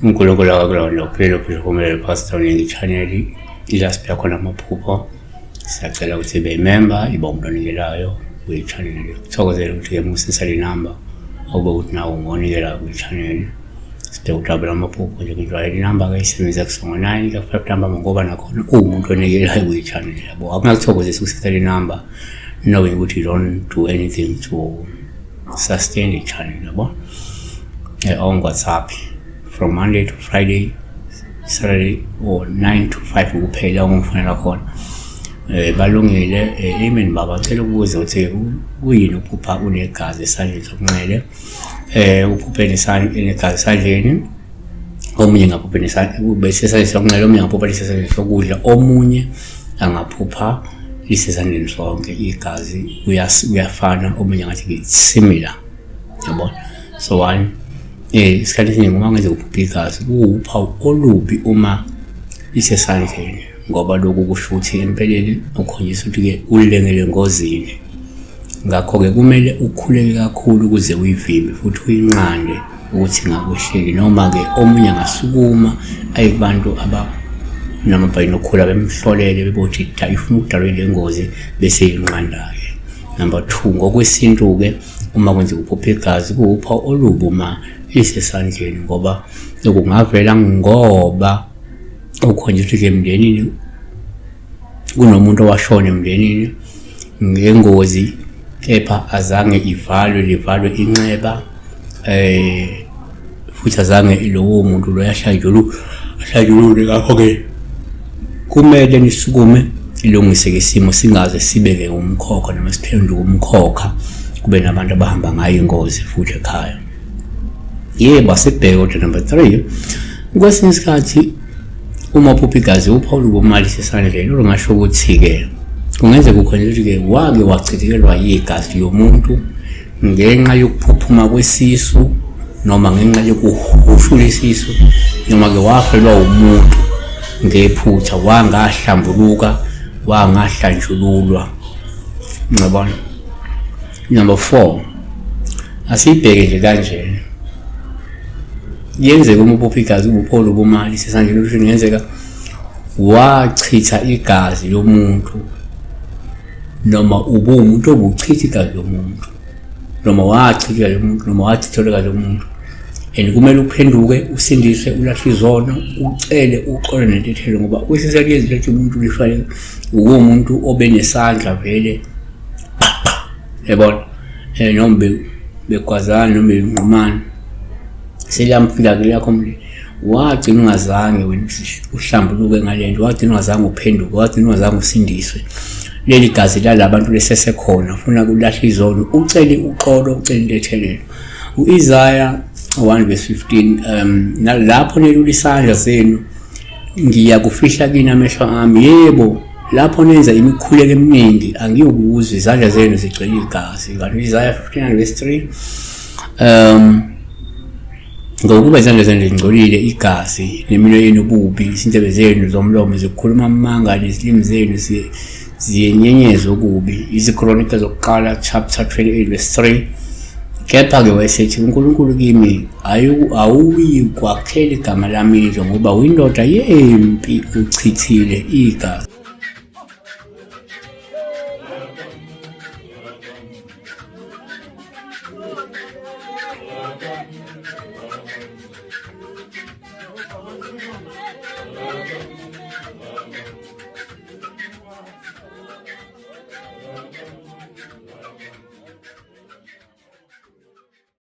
uNkulunkulu akakulona uphile uphile kumele pastor uningi channel ila sibheka khona amaphupho. Siyacela ukuthi ibe member ibe umuntu onikelayo kwi-channel. Kuthokozele ukuthi ke musisa le number awube ukuthi nawe ungonikela kwi-channel. Sibheka udabula amaphupho nje ngijwayele inamba ke isebenza kusongo 9 ka 5 ntambama ngoba nakhona uwumuntu onikelayo kwi-channel yabo. Akungakuthokozisi ukusisa le number knowing ukuthi you don't do anything to sustain the channel yabo. On WhatsApp from Monday to Friday, Saturday or 9 to 5 kuphela ongifonela khona. Balungile amen baba, cela ukubuza ukuthi kuyini uphupha unegazi esandleni sokunxele, uphuphe negazi esandleni, omunye ngaphupha besesandleni sokunxele, omunye ngaphupha lisesandleni sokudla, omunye angaphupha lisesandleni sonke igazi, kuyafana, omunye ngathi similar yabona. So one isikhathi esiningi uma ngenze uphupha igazi kuwuphawu olubi uma lisesandleni, ngoba lokhu kusho ukuthi empeleni ukhonjiswa ukuthi-ke ulengele engozini. Ngakho-ke kumele ukhuleke kakhulu ukuze uyivimbe futhi uyinqande ukuthi ingakwehleli, noma-ke omunye angasukuma aye kubantu abanamabhayini okukhula bemhlolele bebothi ifuna ukudalwa ile ngozi bese inqanda-ke. Number 2, ngokwesintu-ke uma kwenzeka uphupha igazi kuwuphawu olubi uma lisesandleni, ngoba lokungavela ngoba ukhonjiswa ukuthi emndenini kunomuntu owashona emndenini ngengozi, kepha azange ivalwe livalwe inxeba, futhi azange lowo muntu loyo ahlanjululwe. Ngakho-ke kumele nisukume ilungise-ke isimo, singaze sibeke umkhokha noma siphenduke umkhokha, kube nabantu abahamba ngayo ingozi futhi ekhaya. Yebo, asibheke kodwa number 3, kwesinye isikhathi uma uphupha igazi uphawu lubumali sesandleni, olungasho ukuthi-ke kungenzeka ukhona ukuthi-ke wake wachithekelwa yigazi lomuntu ngenxa yokuphuphuma kwesisu, noma ngenxa yokuhushula isisu, noma-ke wafelwa umuntu ngephutha wangahlambuluka wangahlanjululwa, ngiyabona. Number 4, asiyibheke nje kanje, kuyenzeka uma uphupha igazi ubuphola ubumali sesandleni, kusho kungenzeka wachitha igazi lomuntu, noma ubuwumuntu obuchitha igazi lomuntu, noma wachitha lomuntu, noma wachithelwa igazi lomuntu, and kumele uphenduke usindiswe, ulahle izono, ucele uxolo nentethelo, ngoba kwesinye isikhathi umuntu lifanele uwumuntu obenesandla vele yabona, noma begwazana noma benqumana, seliyamfika ke lakho mli wagcina ungazange wena uhlambuluke ngalento, wagcina ungazange uphenduke, wagcina ungazange usindiswe. Leli gazi lalabantu lesesekhona, ufuna kulahla izono, ucele uxolo, ucele intethelelo. U-Isaya 1 verse 15, nalapho nelula isandla senu ngiyakufihla kini amehlo ami, yebo lapho nenza imikhuleko eminingi angiyukuzwa, izandla zenu zigcwele igazi. Kanti u-Isaya 59 verse 3, ngokuba izandla zenu zingcolile igazi, neminwe yenu ububi, izindebe zenu zomlomo zikhuluma amanga, nezilimi zenu ziyenyenyeza okubi. Izikronike zokuqala chapter 28 verse 3. Kepha-ke wayesethi uNkulunkulu kimi, awuyikwakhela igama lami indlu, ngoba uyindoda yempi, uchithile igazi.